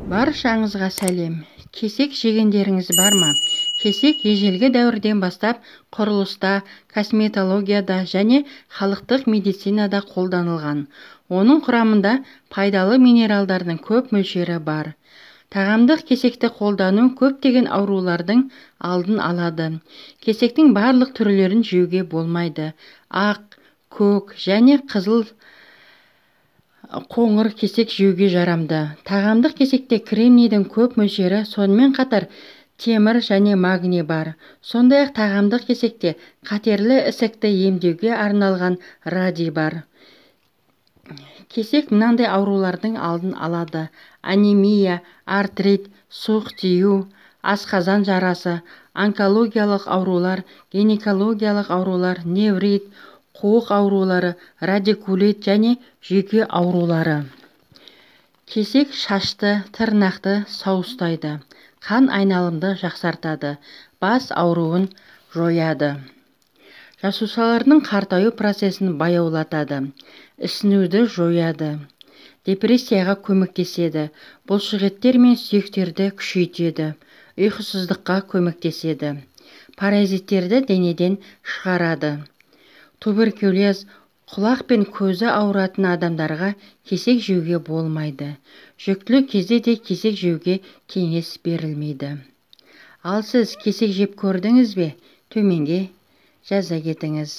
Баршаңызға сәлем. Кесек жегендеріңіз бар ма? Кесек ежелгі дәуірден бастап құрылыста, косметологияда және халықтық медицинада қолданылған. Оның құрамында пайдалы минералдардың көп мөлшері бар. Тағамдық кесекті қолдану көптеген аурулардың алдын алады. Кесектің барлық түрлерін жеуге болмайды. Ақ, көк және қызыл қоңыр кесек жеуге жарамды. Тағамдық кесекте кремнийдің көп мөлшері, сонымен қатар темір және магний бар. Сондай-ақ тағамдық кесекте қатерлі ісікті емдеуге арналған радий бар. Кесек мынандай аурулардың алдын алады: анемия, артрит, суық тию, асқазан жарасы, онкологиялық аурулар, гинекологиялық аурулар, неврит, қуық аурулары, радикулит және жүйке аурулары. Кесек шашты, тырнақты сау ұстайды, қан айналымды жақсартады, бас ауруын жояды. Жасушалардың қартаю процесін баяулатады, ісінуді жояды, депрессияға көмектеседі, бұлшықеттер мен сүйектерді күшейтеді, ұйқысыздыққа көмектеседі, паразиттерді денеден шығарады. Туберкулез, құлақ пен көзі ауыратын адамдарға кесек жеуге болмайды. Жүктілік кезде де кесек жеуге кеңес берілмейді. Ал сіз кесек жеп көрдіңіз бе? Төменге жаза кетіңіз.